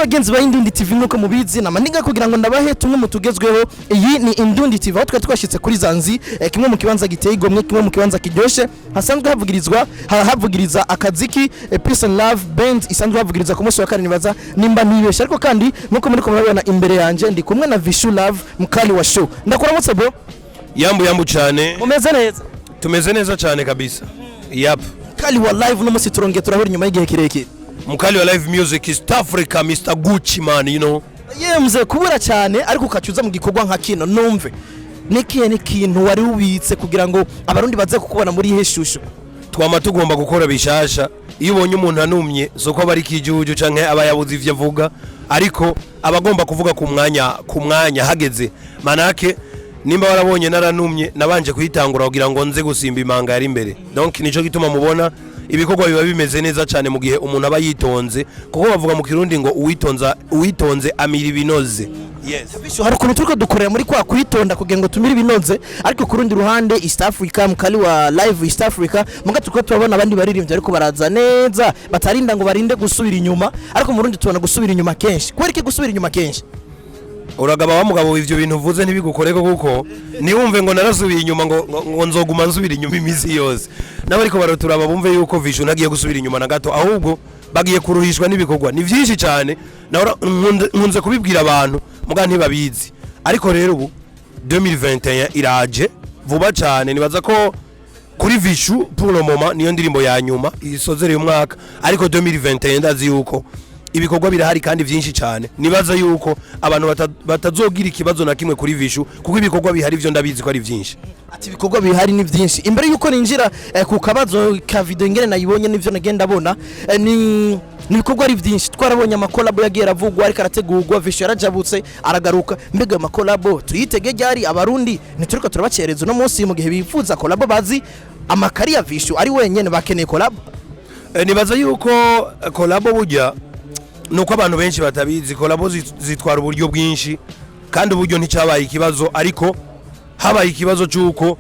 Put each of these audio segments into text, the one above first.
Bagenzi ba Indundi TV, nkuko mubizi namaniga kugira ngo ndabahe tumwe mu tugezweho. Iyi ni Indundi TV, aho twari twashitse kuri Zanzi, kimwe mu kibanza giteye igomwe, kimwe mu kibanza kiryoshe hasanzwe havugirizwa havugiriza akaziki, Peace and Love Band isanzwe havugiriza ku munsi wa kane, nibaza nimba ntibeshe. Ariko kandi nkuko muri kumurabona imbere yanje, ndi kumwe na Vishu Love, mukali wa show. Ndakuramutse, bro. Yambu yambu cyane. Umeze neza? Tumeze neza cyane kabisa, yap. Mukali wa live, no munsi turongeye turahura inyuma y'igihe kirekire. Mukali wa live music East Africa, Mr Gucci man, you know. Yemze kubura cyane, ariko ukacuza mu gikorwa nka kino. Numve nikihe n'ikintu wari ubitse kugira ngo Abarundi baze kukubona muri ihe shusho? Twama tugomba gukora bishasha. Iyo ubonye umuntu anumye, soko aba ari kijuju canke aba yabuze ivyo avuga, ariko aba agomba kuvuga ku mwanya, ku mwanya hageze. Manake nimba warabonye naranumye, nabanje kuyitangura kugira ngo nze gusimba imanga yari imbere. Donc nico gituma mubona ibikorwa biba bimeze neza cyane mu gihe umuntu aba yitonze, kuko bavuga mu Kirundi ngo uwitonza, uwitonze amira ibinoze, yes. Bisho, hari ukuntu turiko dukorera muri kwa kwitonda kugira ngo tumire ibinoze, ariko ku rundi ruhande East Africa, mukali wa live East Africa, muga turiko turabona abandi baririmbyi ariko baraza neza, batarinda ngo barinde gusubira inyuma. Ariko mu Burundi tubona gusubira inyuma kenshi. Kubera iki gusubira inyuma kenshi? Uragaba wa mugabo, ivyo bintu uvuze ntibigukoreko, kuko ntiwumve ngo narasubiye inyuma ngo nzoguma nsubira inyuma iminsi yose. N'abariko baraturaba bumve yuko Vishu ntagiye gusubira inyuma na gato, ahubwo bagiye kuruhishwa n'ibikorwa ni vyinshi cyane. Nahora nkunze kubibwira abantu, muga ntibabizi. Ariko rero ubu 2021 iraje vuba cyane. Nibaza ko kuri Vishu pour le moment niyo ndirimbo ya nyuma isozereye umwaka, ariko 2021 ndazi yuko ibikorwa birahari kandi byinshi cyane. Nibaza yuko abantu batazogira ikibazo na kimwe kuri Vishu, kuko ibikorwa bihari byo ndabizi ko ari byinshi. Ati ibikorwa bihari ni byinshi. Imbere yuko ninjira ku kabazo ka video, ingene nayibonye n'ivyo nagenda abona, ni ibikorwa ari byinshi. Twarabonye amakolabo yagiye aravugwa ariko arategurwa. Vishu yarajabutse aragaruka. Mbega ayo makolabo tuyitege ryari? Abarundi ntituriko turabacereza uno munsi mu gihe bifuza kolabo, bazi amakari ya Vishu ari wenyene, bakeneye kolabo? Nibaza yuko kolabo burya nuko abantu benshi batabizi, kolabo zitwara uburyo bwinshi, kandi uburyo nticyabaye ikibazo, ariko habaye ikibazo cy'uko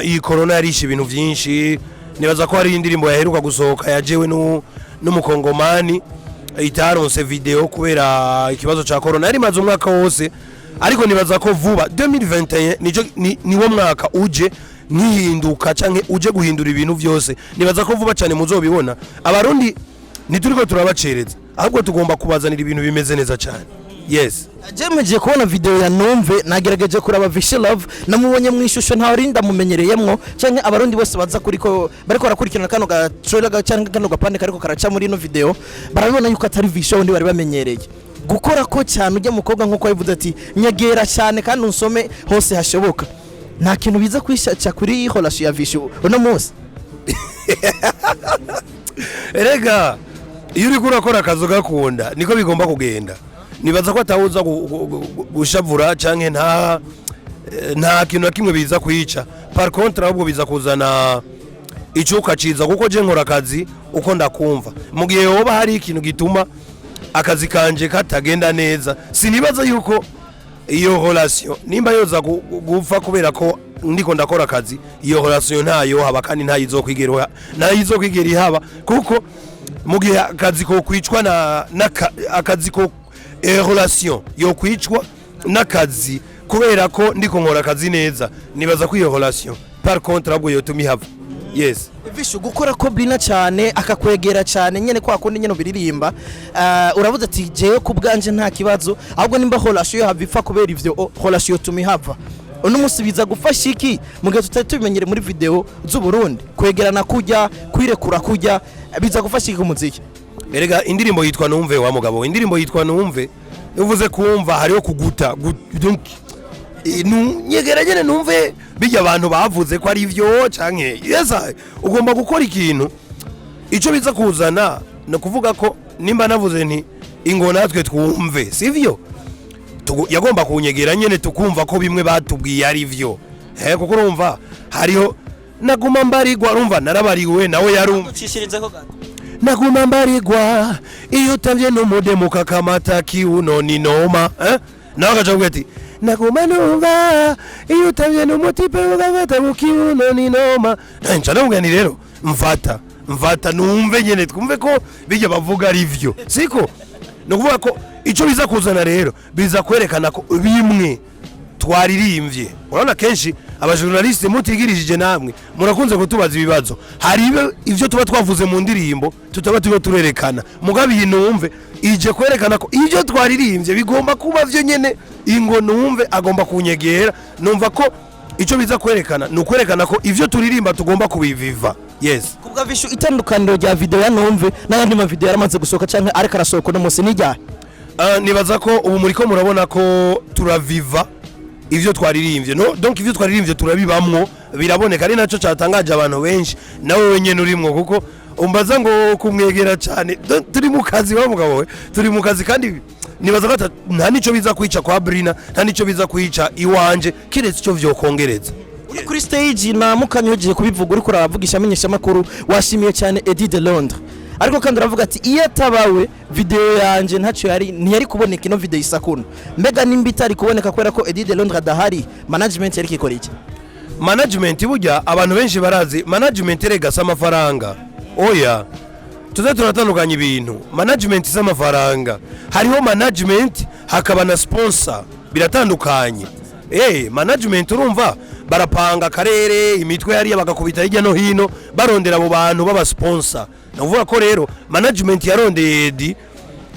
iyi corona yarishe ibintu byinshi. Nibaza ko hari indirimbo yaheruka gusohoka yajewe n'umukongomani itaronse video kubera ikibazo ca corona, yari imaze umwaka wose. Ariko nibaza ko vuba 2021 nico niwo mwaka uje nkihinduka canke uje guhindura ibintu vyose. Nibaza ko vuba cyane muzobibona. Abarundi ntituriko turabacereza, ahubwo tugomba kubazanira ibintu bimeze neza cyane, yes. Jemeje kubona video ya Numve, nagerageje kuraba Vishu Love, namubonye mu ishusho ntawe ndamumenyereyemwo, canke Abarundi bose baza kuriko bariko barakurikirana kano ga trailer canke kano gapande kariko karaca muri ino video, barabibona yuko atari Vishu wundi bari bamenyereye. Gukora ko cyane ujya mukobwa, nkuko yabivuze ati nyegera cyane kandi unsome hose hashoboka, nta kintu biza kwishaca kuri relation ya Vishu uno munsi? Erega iyo uriko urakora akazi ugakunda, niko bigomba kugenda. Nibaza ko atawuza gushavura canke nta kintu na kimwe biza kwica. Par contre ahubwo biza kuzana icuka ciza, kuko je nkora akazi uko ndakumva. Mu gihe hoba hari ikintu gituma akazi kanje katagenda neza, sinibaza yuko iyo relation nimba yoza gupfa kubera ko ndiko ndakora akazi. Iyo relation ntayo haba kandi ntayizokwigera ihaba, kuko mu gihe akazi ko kwicwa na akazi ko relation yo kwicwa n'akazi kubera ko ndiko nkora akazi neza, nibaza ko iyo relation par contre ahubwo yotuma ihava, yes. Vishu, gukora ko Brina cyane akakwegera cyane nyene kwa kundi nyene ubiririmba, uravuze ati jewe ku bwanje nta kibazo, ahubwo nimba relation yo hava ipfa kubera ivyo, relation yotuma ihava. Uno munsi biza gufasha iki mu gihe tutari tubimenyere muri video z'u Burundi? Kwegerana kujya kwirekura kujya biza gufasha iki ku muziki? Erega indirimbo yitwa Numve, wa mugabo. Indirimbo yitwa Numve. Uvuze kumva, hariho kuguta donc nyegera nyene numve bijya abantu bavuze ko ari ivyo canke yes. Ugomba gukora ikintu ico biza kuzana, ni ukuvuga ko nimba navuze nti ingo natwe twumve, sivyo? Yagomba kunyegera nyene tukumva ko bimwe batubwiye ari vyo, he, kuko urumva hariho naguma mbarigwa, urumva narabariwe nawe yarumva. Ucishirizeko gato. Naguma mbarigwa iyo utavye n'umudemu kakamata kiuno ni noma, eh? Nawe agaca avuga ati naguma numva iyo utavye n'umutipe ugafata mu kiuno ni noma. Nca ndavuga ni rero mfata mfata numve nyene twumve ko bijya bavuga ari vyo, siko? Ni ukuvuga ko icyo biza kuzana rero, biza kwerekana ko bimwe twaririmbye. Urabona, kenshi abajournaliste mutigirishije namwe murakunze kutubaza ibibazo. Hari ivyo tuba twavuze mu ndirimbo tutaba turiko turerekana. Mugabo iyi Numve ije kwerekana ko ibyo twaririmbye bigomba kuba vyo nyene. Ingo numve agomba kunyegera. Numva ko icyo biza kwerekana ni ukwerekana ko ivyo turirimba tugomba kubiviva, yes. Kubwa Vishu, itandukaniro rya video ya Numve n'ayandi ma video yaramaze gusohoka canke ariko arasohoka uno munsi n'iryahe? Nibaza ko ubu muriko murabona ko turaviva ivyo twaririmbye. No, donc ivyo twaririmbye turabibamwo, biraboneka. Ari naco cyatangaje abantu benshi, nawe wenyene urimwo, kuko umbaza ngo kumwegera cyane. Turi mu kazi wa mugabo we, turi mu kazi. Kandi nibaza ko nta nico biza kwica kwa Brina, nta nico biza kwica iwanje, kiretse ico vyokongereza. Uri kuri stage na mukanya ugiye kubivuga, uriko uravugisha amenyesha makuru, washimiye cyane Eddie de Londres, ariko kandi uravuga ati iyo atabawe video yanje ntacyo yari ntiyari kuboneka ino video isakuna. Mbega nimba itari kuboneka kubera ko Eddie de Londres adahari, management yari ikora iki? Management, burya abantu benshi barazi management erega si amafaranga. Oya, tuze turatandukanya ibintu. Management si amafaranga. Hariho management, hakaba na sponsor, biratandukanye. Management urumva barapanga akarere, imitwe hariya bagakubita hirya no hino barondera abo bantu baba sponsor. Ni ukuvuga ko rero management yarondeye Eddie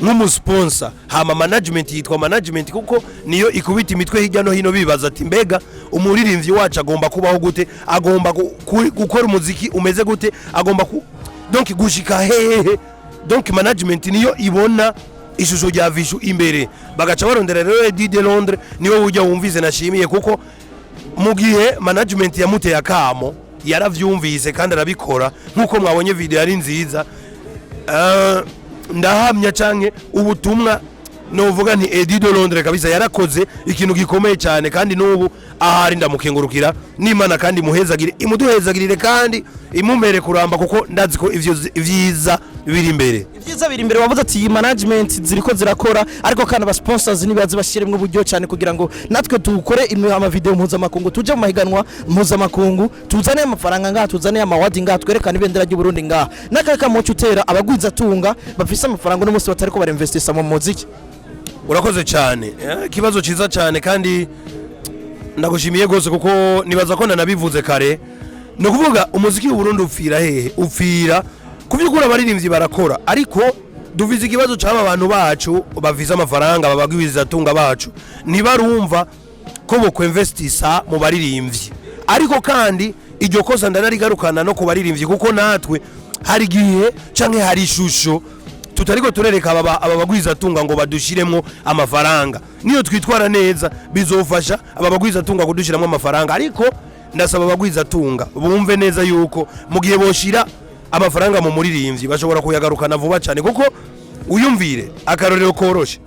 nk'umusponsor. Hama management yitwa management kuko niyo ikubita imitwe hirya no hino, bibaza ati mbega umuririmbyi wacu agomba kubaho gute, agomba gukora umuziki umeze gute, agomba donc gushika hehe. Donc management niyo ibona ishusho rya Vishu imbere, bagaca barondera rero Eddie de Londres. Niwe ujya wumvise nashimiye, kuko mu gihe management yamuteye akamo yaravyumvise kandi arabikora. Nk'uko mwabonye, video yari nziza. Ndahamya canke ubutumwa novuga nti Eddie de Londres kabisa yarakoze ikintu gikomeye cyane. Kandi n'ubu ahari ndamukengurukira n'Imana, kandi muhezagire, imuduhezagirire kandi imumere kuramba, kuko ndazi ko ivyo vyiza biri imbere. Ibyiza biri imbere. Wavuze ati iyi management ziriko zirakora, ariko kandi aba sponsors nibaze bashyiremo uburyo cyane kugira ngo natwe dukore amavideo mpuzamakungu, tuje mu mahiganwa mpuzamakungu, tuzane amafaranga ngaha, tuzane ama award ngaha, twerekane ibendera ry'u Burundi ngaha. N'akahe kamuco utera abagwizatunga bafise amafaranga uno munsi batariko barinvestisa mu muziki? Urakoze cyane. Ikibazo cyiza cyane kandi ndagushimiye rwose, kuko nibaza ko nanabivuze kare. Ni ukuvuga umuziki w'u Burundi upfira hehe? Upfira ku by'ukuri abaririmbyi barakora, ariko duvize ikibazo cy'aba bantu bacu bavize amafaranga, babagwizatunga bacu, ntibarumva ko bokwinvestisa mu baririmbyi. Ariko kandi iryo kosa ndanarigarukana no ku baririmbyi, kuko natwe hari igihe canke hari ishusho tutariko turereka aba bagwizatunga ngo badushiremwo amafaranga. Niyo twitwara neza bizofasha aba bagwizatunga kudushiramo amafaranga. Ariko ndasaba abagwizatunga bumve neza yuko mu gihe boshira amafaranga mu muririmbyi bashobora kuyagarukana vuba cyane, kuko uyumvire akarorero koroshe,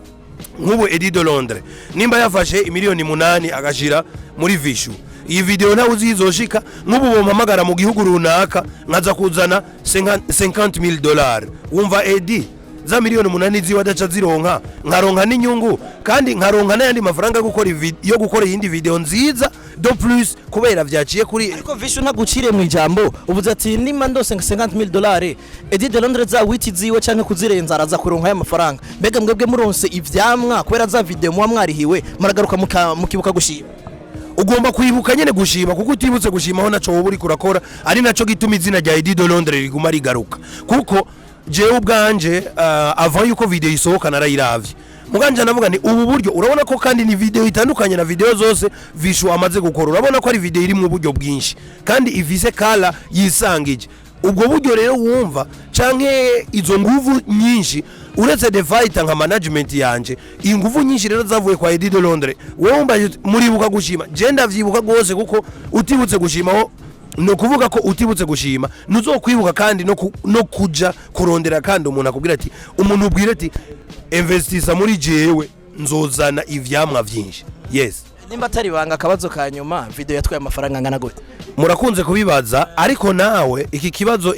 nk'ubu Eddie de Londres nimba yafashe imiliyoni 8 agashira muri Vishu, iyi video ntawe uzi izoshika. Nk'ubu bompamagara mu gihugu runaka nkaza kuzana 50,000 dollars, wumva Eddie za miliyoni 8 ziwe adaca zironka, nkaronka n'inyungu, kandi nkaronka n'ayandi mafaranga yo gukora iyindi video nziza de plus, kubera vyaciye kuri Ariko Vishu, ntagucire mu ijambo, uvuze ati nimba ndose nka 50000 dollars, Eddie de Londres za witi ziwe canke kuzirenza araza kuronka aya mafaranga. Mbega mwebwe muronse ivyamwa kubera za video muba mwarihiwe, muragaruka mukibuka gushima? Ugomba kwibuka nyene gushima, kuko utibutse gushima aho naco wowe uriko urakora. Ari naco gituma izina rya Eddie de Londres riguma rigaruka, kuko jewe ubwanje avant yuko video isohoka narayiravye. Muganje navuga ni ubu buryo urabona ko kandi ni video itandukanye na video zose Vishu amaze gukora. Urabona ko ari video iri mu buryo bwinshi kandi ifise kala yisangije. Ubwo buryo rero wumva canke izo nguvu nyinshi, uretse The Fighter nka management yanje, inguvu nyinshi rero zavuye kwa Eddie de Londres. Wowe wumva muribuka gushima, je ndavyibuka rwose, kuko utibutse gushimaho, ni ukuvuga ko utibutse gushima ntuzokwibuka kandi no kuja kurondera. Kandi umuntu akubwira ati, umuntu ubwire ati investisa muri jewe nzozana ivyamwa vyinshi, yes. Nimba atari banga, akabazo ka nyuma, video yatwaye amafaranga angana gute? Murakunze kubibaza, ariko nawe iki kibazo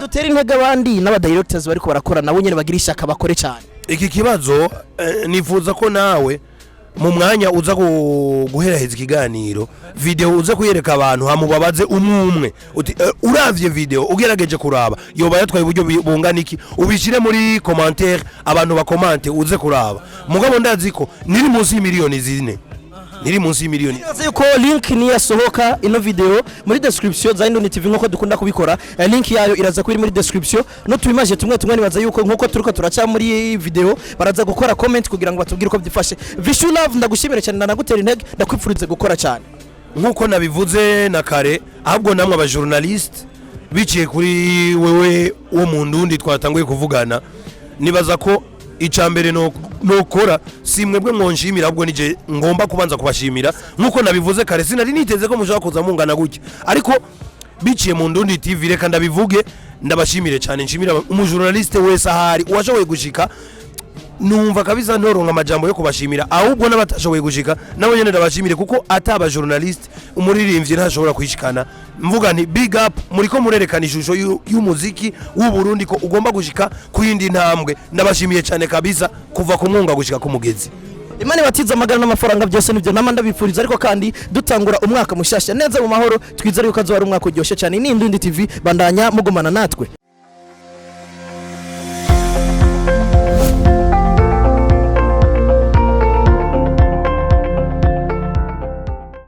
Dutera intege abandi n'aba directors bariko barakora, nabo nyene bagira ishaka bakore cyane. Iki kibazo nifuza ko nawe Mu mwanya uza guheraheza ikiganiro, video uze kuyereka abantu, hamubabaze umwe umwe uti uravye video, ugerageje kuraba, yoba yatwaye uburyo bungana iki? Ubishyire muri commentaire, abantu bakomante, uze kuraba. Mugabo ndazi ko niri munsi y'imiliyoni 4, niri munsi y'imiliyoni. Nibaza yuko link niyasohoka ino video muri description za Indoni TV, nkuko dukunda kubikora, link yayo iraza kuba iri muri description no tubimaje tumwe tumwe. Nibaza yuko nkuko turiko turaca muri video, baraza gukora comment kugira ngo batubwire uko byifashe. Vishu Love, ndagushimira cyane, ndanagutera intege, ndakwipfurize gukora cyane. Nkuko nabivuze na kare, ahubwo namwe aba journaliste, biciye kuri wewe wo mu ndundi twatanguye kuvugana, nibaza ko icya mbere nokora si mwebwe mwonshimira, ahubwo nije ngomba kubanza kubashimira. Nkuko nabivuze kare, sinari niteze ko mushobora kuza mungana gutya, ariko biciye mu Ndundi TV, reka ndabivuge, ndabashimire cyane. Nshimira umu journaliste wese ahari uwashoboye gushika. Numva kabisa ntoronka amajambo yo kubashimira, ahubwo n'abatashoboye gushika nabo nyene ndabashimire, kuko ataba journaliste umuririmbyi ntashobora kwishikana. Mvuga nti big up, muriko murerekana ishusho y'umuziki w'u Burundi ko ugomba gushika ku yindi ntambwe. Ndabashimiye cyane kabisa, kuva ku mwunga gushika ku mugezi. Imana ibatize amagara n'amafaranga, byose nibyo nama ndabifuriza. Ariko kandi dutangura umwaka mushasha neza mu mahoro, twizere yuko azoba ari umwaka uryoshye cyane. Ni Indundi TV, bandanya mugumana natwe.